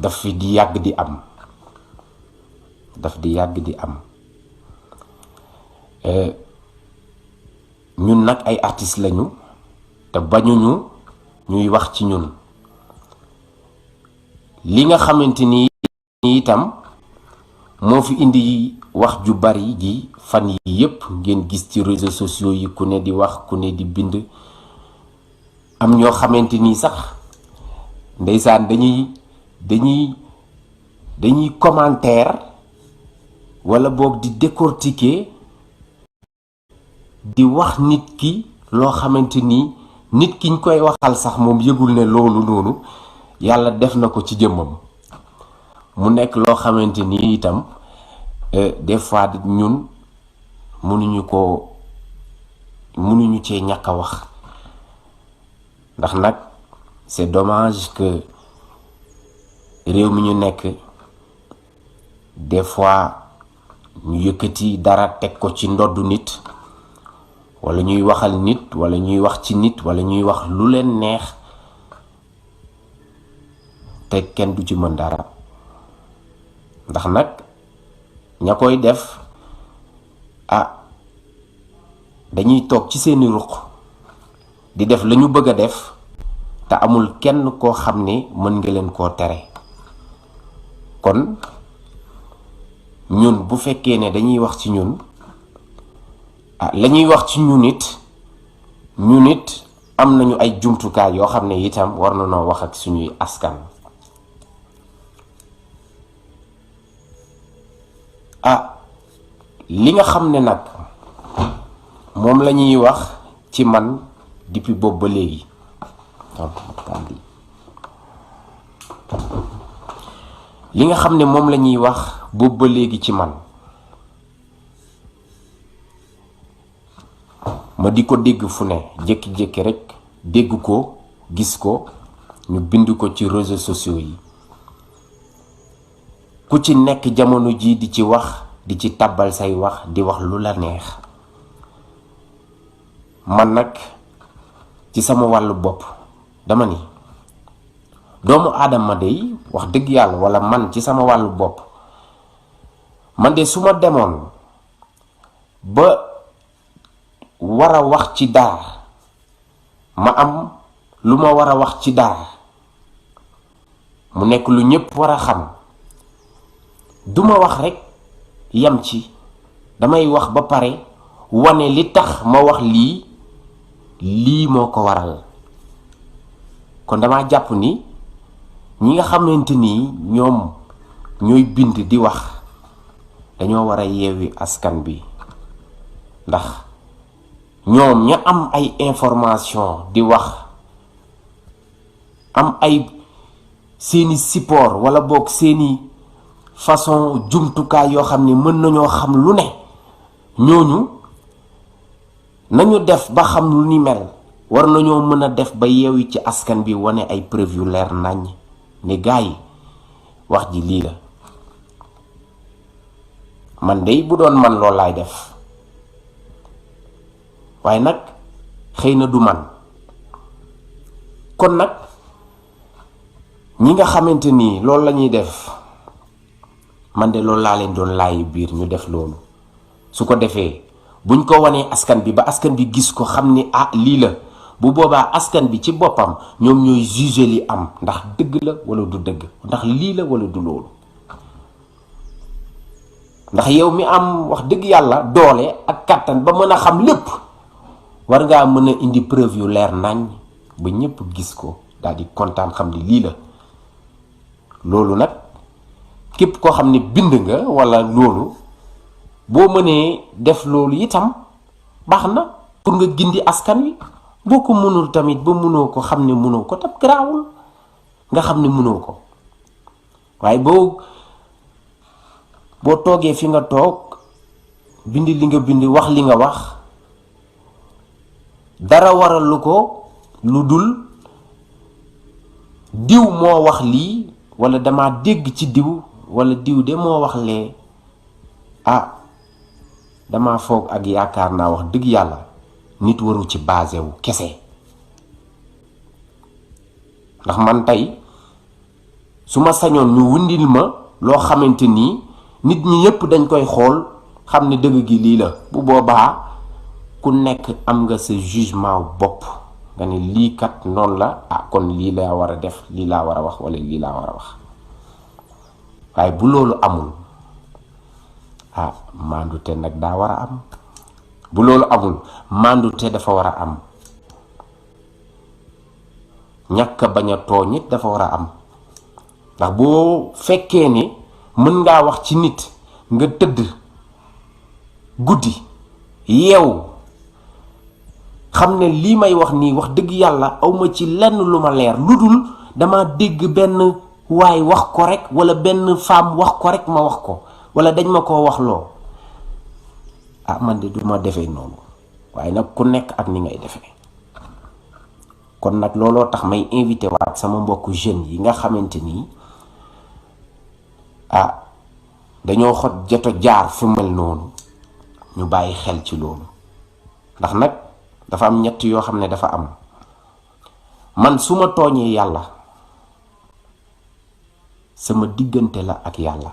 daf fi di yàgg di am daf di yàgg di am ñun nag ay artistes lañu te bañuñu ñuy wax ci ñun li nga xamante ni itam moo fi indi wax ju bari ji fan yi yépp ngeen gis ci réseaux sociaux yi ku ne di wax ku ne di bind am ñoo xamante ni sax ndeysaan dañuy commentaire wala boog di décortiquer di wax nit ki loo xamante ni nit ki ñu koy waxal sax moom yëgul ne loolu noonu yàlla def na ko ci jëmmam mu nekk loo xamante ni itam des fois ñun mënuñu cee ñàkk a wax ndax nag c'est dommage que réew mi ñu nekk des fois ñu yëkkati dara teg ko ci ndoddu nit wala ñuy waxal nit wala ñuy wax ci nit wala ñuy wax lu leen neex te kenn du ci mën dara ndax nag ña koy def dañuy toog ci seeni ruq di def lañu bëgg a def te amul kenn koo xam ne mën nga leen koo tere kon ñun bu fekkee ne dañuy wax ci ñun lañuy wax ci ñun it am nañu ay jumtukaay yoo xam ne itam war na noo wax ak suñuy askan li nga xam ne nag moom la ñuy wax ci man depuis boobu ba léegi li nga xam ne moom la ñuy wax boobu ba léegi ci man ma di ko dégg fu ne jékki-jékki rek dégg ko gis ko ñu bind ko ci réseaux sociaux yi ku ci nekk jamono ji di ci wax di ci tàbbal say wax di wax lu la neex man nag ci sama wàllu bopp dama ni doomu aadama dey wax dëgg yàlla walla man ci sama wàllu bopp man de su ma demoon ba war a wax ci dara ma am lu ma war a wax ci dara mu nekk lu ñépp war a xam duma wax rekk yam ci damay wax ba pare wane li tax ma wax lii moo ko waral kon dama jàpp ni ñi nga xamante ni ñoom ñooy bind di wax dañoo war a yeewi askan bi ndax ñoom ña am ay information di wax am ay seeni support wala boog seeni façon jumtukaay yoo xam ne mën nañoo xam lu ne ñooñu nañu def ba xam lu ni mel war nañoo mën a def ba yeewi ci askan bi wane ay preuve yu leer nañ ne gaa yi wax ji lii la man dey bu doon man loolu laay def waaye nag xëy na du man kon nag ñi nga xamante ni loolu la ñuy def man de loolu laa leen doon laayi biir ñu def loolu su ko defee buñ ko wanee askan bi ba askan bi gis ko xam ni lii la bu boobaa askan bi ci boppam ñoom ñooy juger li am ndax dëgg la wala du dëgg ndax lii la wala du loolu ndax yow mi am wax dëgg yàlla doole ak kàttan ba mën a xam lépp war ngaa mën a indi preuve yu leer nañ ba ñépp gis ko daal di kontaan xam ni lii la loolu nag képp koo xam ne bind nga walla loolu boo mënee def loolu itam baax na pour nga gindi askan wi boo ko mënul tamit ba mënoo ko xam ne mënoo ko tam garaawul nga xam ne mënoo ko waaye boo toogee fi nga toog bind li nga bind wax li nga wax dara waralu ko lu dul diw moo wax lii walla dama dégg ci diw walla diw de moo wax lee dama foog ak yaakaar naa wax dëgg yàlla nit waru ci basé wu kese ndax man tey suma sañoon ñu wundil ma loo xamante ni nit ñi yépp dañ koy xool xam ne dëgg gi lii la. bu boobaa ku nekk am nga sa jugement bopp nga ne lii kat noonu la kon lii laa war a def, lii laa war a wax wala lii laa war a wax. waaye bu loolu amul maandute nag daa war a am. bu loolu amul maandute dafa war a am. ñàkk bañ a tooñ it dafa war a am. ndax boo fekkee ne mën ngaa wax ci nit nga tëdd guddi yeewu xam ne lii may wax nii wax dëgg yàlla awma ci lenn lu ma leer lu dul dama dégg benn waay wax ko rek wala benn femme wax ko rek ma wax ko wala dañ ma koo wax loo man de du ma defee noonu. waaye nag ku nekk ak ni ngay defee. kon nag looloo tax may invité waat sama mbokku jeunes yi nga xamante ni dañoo joto jaar fu mel noonu ñu bàyyi xel ci loolu. ndax nag dafa am ñett yoo xam ne dafa am. man su ma tooñee yàlla sama diggante la ak yàlla,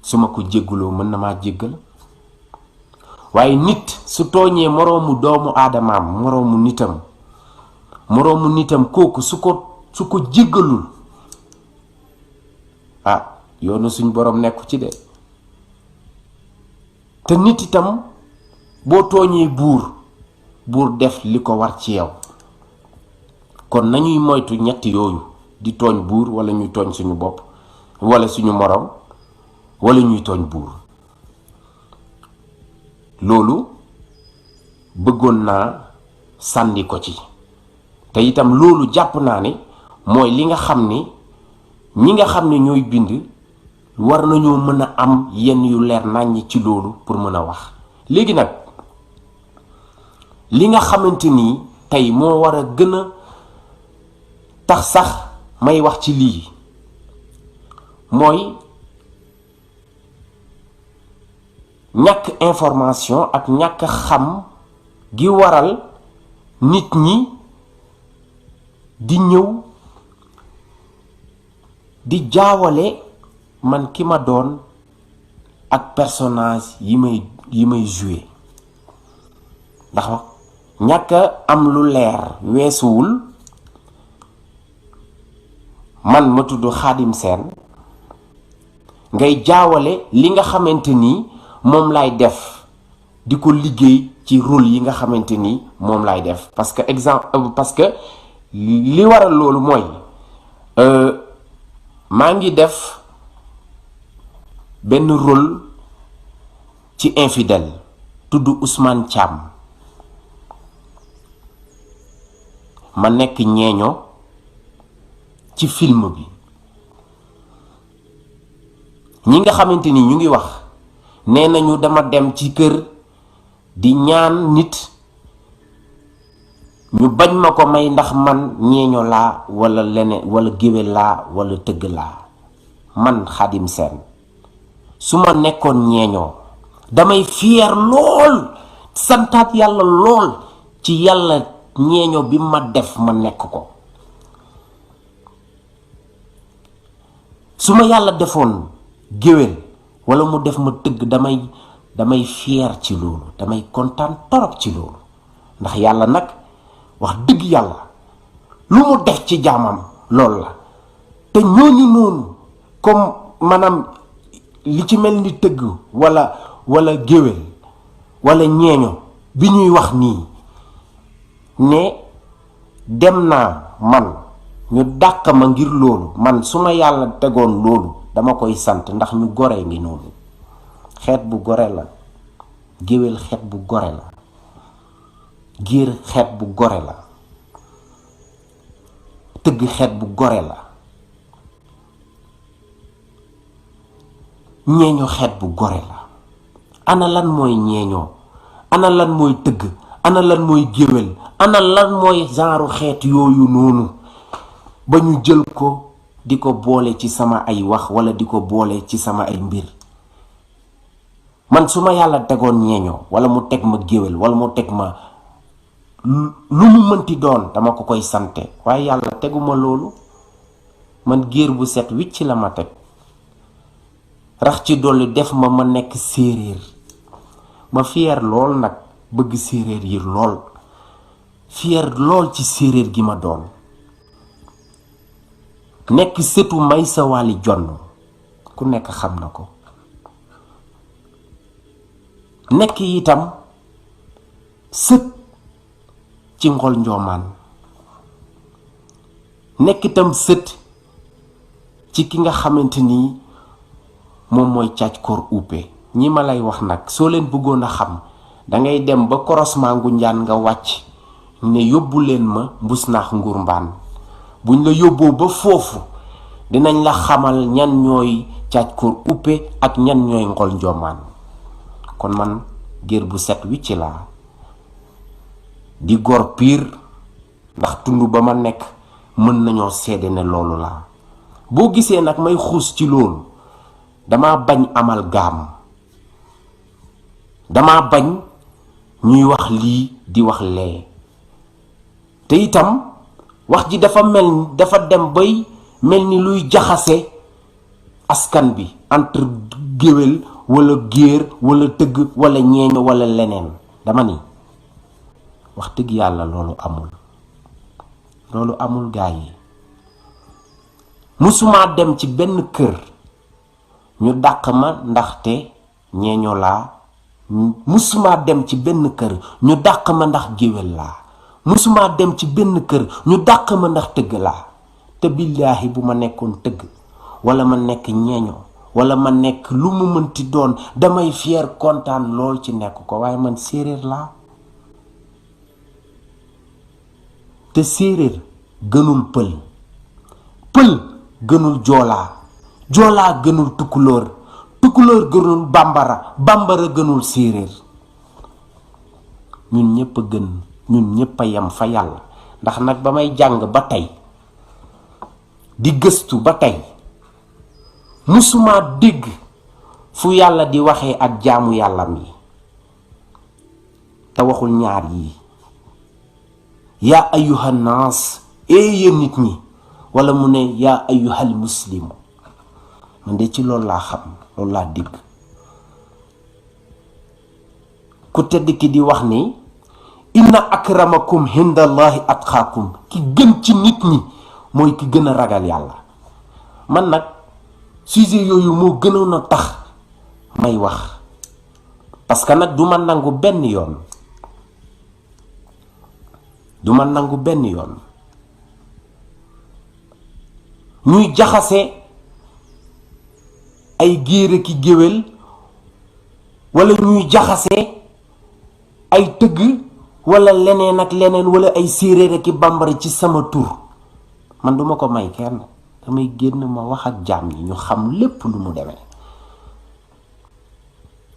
su ma ko jéggaloo mën na maa jéggal. waaye nit su tooñee moroomu doomu aadamaam moroomu nitam kooku su ko jéggalul yoonu suñ borom nekku ci de. te nit itam boo tooñee buur def li ko war ci yow. kon nañuy moytu ñett yooyu, di tooñ buur wala ñuy tooñ suñu bopp wala suñu moroom wala ñuy tooñ buur. loolu bëggoon naa sànni ko ci. te itam loolu jàpp naa ne mooy li nga xam ne ñi nga xam ne ñooy bind war nañoo mën a am yenn yu leer nàññ ci loolu pour mën a wax. léegi nag li nga xamante ni tey moo war a gën a tax sax may wax ci lii mooy ñàkk information ak ñàkk xam gi waral nit ñi di ñëw di jaawale man ki ma doon ak personnage yi may jouer. ndax ñàkk am lu leer weesuwul man ma tudd Khadim Sène ngay jaawale li nga xamante ni moom laay def di ko liggéey ci rôle yi nga xamante ni moom laay def. parce que li waral loolu mooy maa ngi def benn rôle ci infidèle tudd Ousmane Thiam, ma nekk ñeeño ci film bi. ñi nga xamante ni ñu ngi wax nee nañu dama dem ci kër di ñaan nit ñu bañ ma ko may ndax man ñeeño laa wala leneen wala géwél laa wala tëgg laa. man Khadim Sène su ma nekkoon ñeeñoo damay fier lool santaat yàlla lool ci yàlla ñeeño bi ma def ma nekk ko. su ma yàlla defoon géwél wala mu def ma tëgg damay fier ci loolu, damay kontaan torop ci loolu. ndax yàlla nag wax dëgg yàlla lu mu def ci jaamam lool la. te ñooñu noonu comme maanaam li ci mel ni tëgg wala géwél wala ñeeño bi ñuy wax nii ne dem naa man ñu dàq ma ngir loolu, man su ma yàlla tegoon loolu dama koy sant ndax ñu gore ngi noonu. xeet bu gore la, géwél xeet bu gore la, giir xeet bu gore la, tëgg xeet bu gore la, ñeeño xeet bu gore la. ana lan mooy ñeeñoo, ana lan mooy tëgg, ana lan mooy géwél, ana lan mooy genre xeet yooyu noonu ba ñu jël ko di ko boole ci sama ay wax wala di ko boole ci sama ay mbir. man su ma yàlla tegoon ñeeñoo wala mu teg ma géwél wala mu teg ma lu mu mënti doon dama ko koy sante, waaye yàlla teguma loolu. man géer bu set wicc la ma teg rax ci dolli def ma nekk séeréer ma fier lool nag bëgg séeréer yi lool fier lool ci séeréer gi ma doon nekk sëtu Maysa Waly Jonn ku nekk xam na ko nekk itam sët ci Ngol Njoomaan nekk itam sët ci ki nga xamante ni moom mooy Càcc Koor Uppe ñi ma lay wax nag soo leen bëggoon a xam dangay dem ba croisement Ngoundiane nga wàcc ne yóbbu leen ma Mbusnaax Nguur Mbaan buñ la yóbboo ba foofu dinañ la xamal ñan ñooy Càcc Koor Uppe ak ñan ñooy Ngol Njoomaan kon man géer bu set wi ci laa di gor piir ndax tund ba ma nekk mën nañoo seede ne loolu laa boo gisee nag may xuus ci loolu dama bañ amal gaam dama bañ ñuy wax lii di wax lee te itam wax ji dafa dem bay mel ni luy jaxase askan bi entre géwél wala géer wala tëgg wala ñeeño wala leneen dama ni wax dëgg yàlla loolu amul gaay yi musuma dem ci benn kër ñu dàq ma ndaxte ñeeño laa musuma dem ci benn kër ñu dàq ma ndax géwél laa musuma dem ci benn kër ñu dàq ma ndax tëgg laa te billaahi bu ma nekkoon tëgg wala ma nekk ñeeño wala ma nekk lu mu mënti doon damay fier kontaan lool ci nekk ko waaye man séeréer laa te séeréer gënul pël gënul joolaa gënul tukulóor gënul bambara gënul séeréer ñun ñépp a gën ñun ñépp a yem fa yàlla ndax nag ba may jàng ba tey di gëstu ba tey musuma dégg fu yàlla di waxee ak jaamu yàllam yi te waxul ñaar yi yaa ayyuhan naas yéen nit ñi wala mu ne yaa ayyuhal muslimu man de ci loolu laa xam loolu laa dégg ku tedd ki di wax ni inna akramakum hindallahi atqaakum ki gën ci nit ñi mooy ki gën a ragal yàlla man nag sujet yooyu moo gënoon a tax may wax parce que nag duma nangu benn yoon ñuy jaxase ay géer ki géwél wala ñuy jaxase ay tëgg wala leneen ak leneen wala ay séeréer ki bambara ci sama tur man duma ko may kenn damay génn ma wax ak jaam yi ñu xam lépp lu mu demee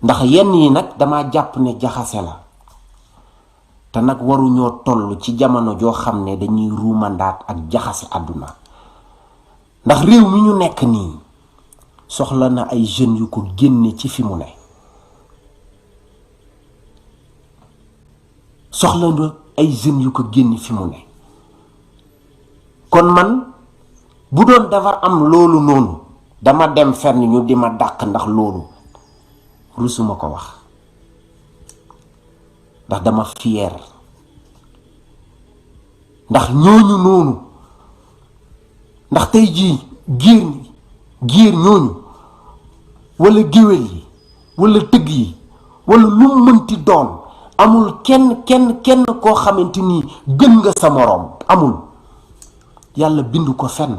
ndax yenn yi nag dama jàpp ne jaxase la te nag waruñoo toll ci jamono joo xam ne dañuy ruumandaat ak jaxase àdduna ndax réew mi ñu nekk nii soxla na ay jeunes yu ko génne ci fi mu ne soxla na ay jeunes yu ko génne fi mu ne kon man bu doon dafa am loolu noonu dama dem fenn ñu di ma dàq ndax loolu rusuma ko wax ndax dama fier ndax ñooñu noonu ndax tey jii géer ñooñu wala géwél yi wala tëgg yi wala lu mënti doon amul kenn koo xamante ni gën nga sa moroom amul yàlla bindu ko fenn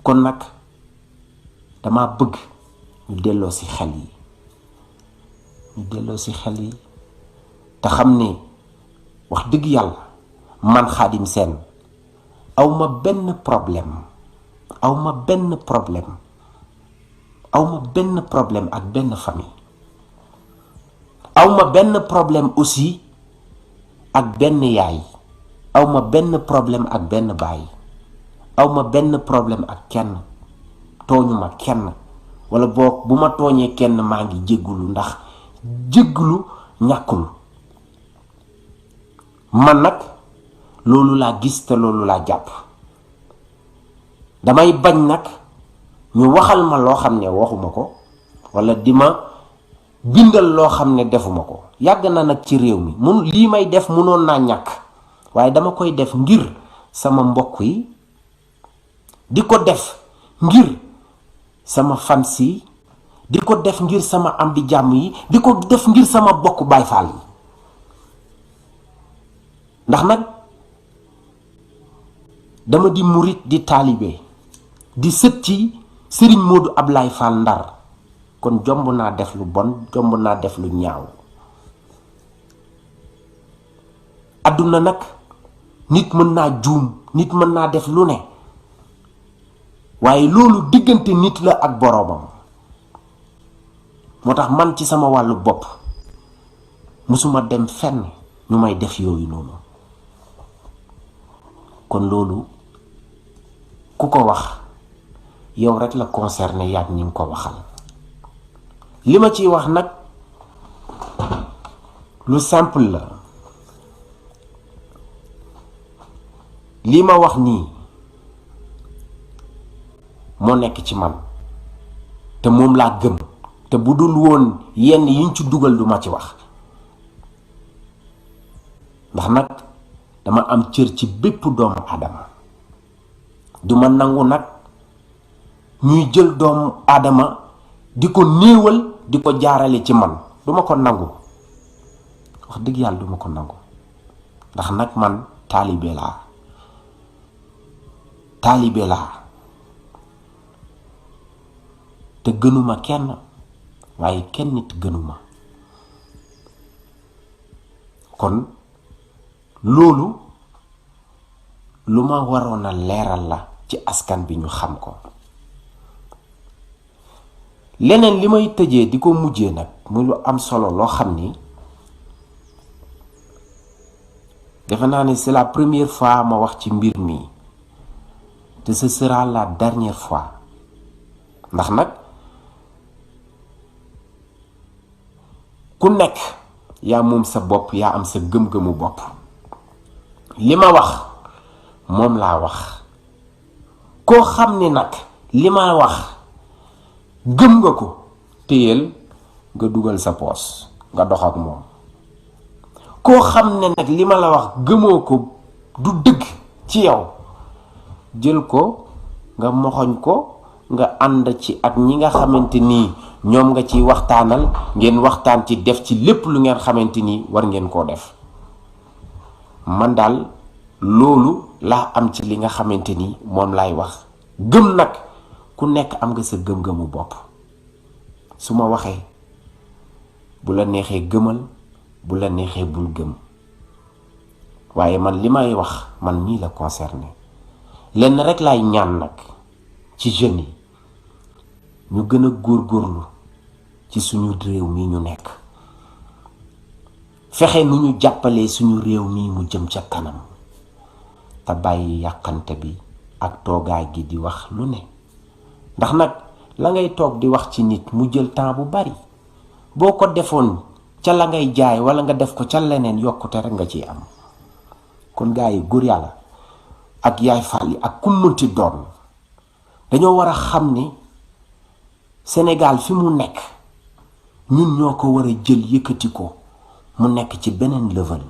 kon nag dama bëgg ñu delloo ci xel yi te xam ne wax dëgg yàlla man Khadim Sène awma benn problème ak benn famille awma benn problème aussi ak benn yaay awma benn problème ak benn baay awma benn problème ak kenn tooñuma kenn wala boog bu ma tooñee kenn maa ngi jéggulu ndax jéggulu ñàkkul man nag loolu laa gis te loolu laa jàpp damay bañ nag ñu waxal ma loo xam ne waxuma ko wala di ma bindal loo xam ne defuma ko. yàgg na nag ci réew mi lii may def mënoon naa ñàkk waaye dama koy def ngir sama mbokk yi, di ko def ngir sama fans yi, di ko def ngir sama am di jàmm yi, di ko def ngir sama bokk Baay Faal yi. ndax nag dama di murit di taalibe di sët ci Sëriñ Modou Ablaye Fall Ndar, kon jomb naa def lu bon, jomb naa def lu ñaaw. àdduna nag nit mën naa juum, nit mën naa def lu ne, waaye loolu diggante nit la ak boroomam. moo tax man ci sama wàllu bopp musuma dem fenn ñu may def yooyu noonu. kon loolu ku ko wax yow rek la concerné, yaag ñi ngi ko waxal. li ma ciy wax nag lu simple la. li ma wax nii moo nekk ci man te moom laa gëm, te bu dul woon yenn yiñ ci dugal du ma ci wax. ndax nag dama am cër ci bépp doomu aadama. duma nangu nag ñuy jël doomu aadama di ko néewal, di ko jaarale ci man. duma ko nangu, wax dëgg yàlla duma ko nangu. ndax nag man taalibe laa te gënuma kenn, waaye kenn nit gënuma. kon loolu lu ma waroon a leeral la ci askan bi ñu xam ko. leneen li may tëjee di ko mujjee nag muy lu am solo loo xam ni defe naa ne c'est la première fois ma wax ci mbir mi, te ce sera la dernière fois. ndax nag ku nekk yaa moom sa bopp, yaa am sa gëm-gëmu bopp. li ma wax moom laa wax. koo xam ni nag li ma wax gëm nga ko, téyel nga dugal sa poos nga dox ak moom. koo xam ne nag li ma la wax gëmoo ko, du dëgg ci yow, jël ko nga moxoñ ko, nga ànd ci ak ñi nga xamante nii ñoom nga ci waxtaanal, ngeen waxtaan ci, def ci lépp lu ngeen xamante nii war ngeen koo def. man daal loolu laa am ci li nga xamante ni moom laay wax. gëm nag ku nekk am nga sa gëm-gëmu bopp. su ma waxee bu la neexee gëmal, bu la neexee bul gëm, waaye man li may wax man mii la concerné. lenn rek laay ñaan nag ci jeunes yi, ñu gën a góorgóorlu ci suñu réew mi ñu nekk. fexe nu ñu jàppalee suñu réew mi mu jëm ca kanam, te bàyyi yàqante bi ak toogaay gi di wax lu ne. ndax nag la ngay toog di wax ci nit mu jël temps bu bari, boo ko defoon ca la ngay jaay wala nga def ko ca leneen, yokkute rek nga ciy am. kon gaa yi góor yàlla ak yaay Fall yi ak ku mënti doon, dañoo war a xam ni Sénégal fi mu nekk ñun ñoo ko war a jël yëkkati ko mu nekk ci beneen level.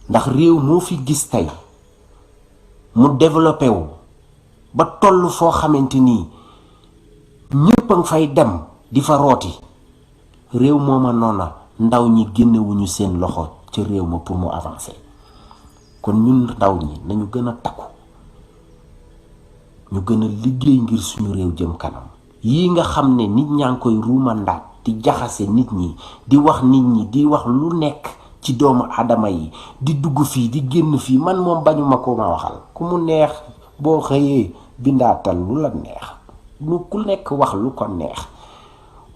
ndax réew moo fi gis tey mu développé wu ba toll foo xamante nii ñépp a nga fay dem di fa rooti, réew mooma noona ndaw ñi génnewuñu seen loxo ca réew ma pour mu avancer. kon ñun ndaw ñi nañu gën a takku, ñu gën a liggéey ngir suñu réew jëm kanam. yii nga xam ne nit ñaa ngi koy ruumandaat di jaxase nit ñi, di wax nit ñi, di wax lu nekk ci doomu aadama yi, di dugg fii di génn fii, man moom bañuma ko ma waxal. ku mu neex boo xëyee bindaatal lu la neex, ku nekk wax lu ko neex,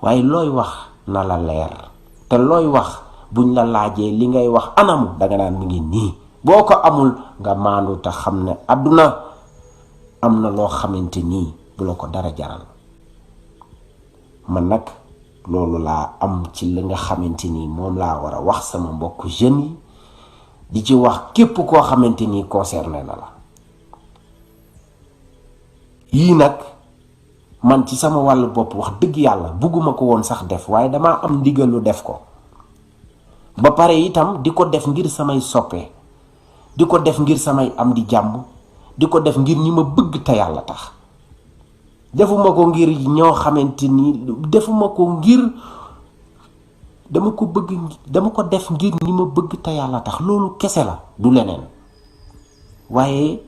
waaye looy wax na la leer. te looy wax buñ la laajee li ngay wax anamu, danga naan mi ngi nii. boo ko amul nga maandu te xam ne àdduna am na loo xamante nii bu la ko dara jaral. man nag loolu laa am ci li nga xamante nii moom laa war a wax sama mbokk jeunes yi, di ci wax képp koo xamante nii concerné na la. yii nag man ci sama wàllu bopp wax dëgg yàlla bugguma ko woon sax def waaye damaa am ndigalu def ko ba pare itam di ko def ngir samay soppe di ko def ngir samay am di jàmm di ko def ngir ñi ma bëgg te yàlla tax defuma ko ngir ñoo xamante ni defuma ko ngir dama ko def ngir ñi ma bëgg te yàlla tax loolu kese la du leneen waaye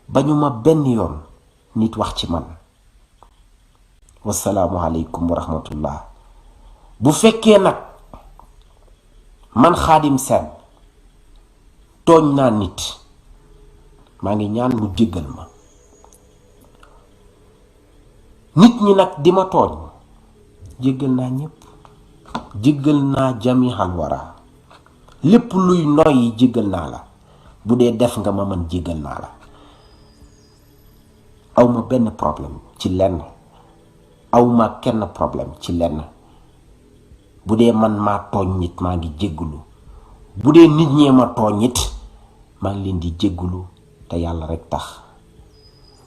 bañu ma benn yoon nit wax ci man wasalaamu aleykum wa rahmatullah bu fekkee nag man Khadim Sène tooñ naa nit maa ngi ñaan mu jéggal ma nit ñi nag di ma tooñ jéggal naa ñépp jéggal naa jamihal wara lépp luy noyyi jéggal naa la bu dee def nga ma man jéggal naa la awma benn problème ci lenn awma kenn problème ci lenn bu dee man maa tooñ nit maa ngi jéggulu bu dee nit ñee ma tooñ nit maa ngi leen di jéggulu te yàlla rek tax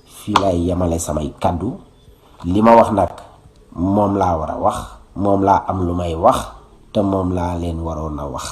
fii lay yemale samay kàddu li ma wax nag moom laa war a wax moom laa am lu may wax te moom laa leen waroon a wax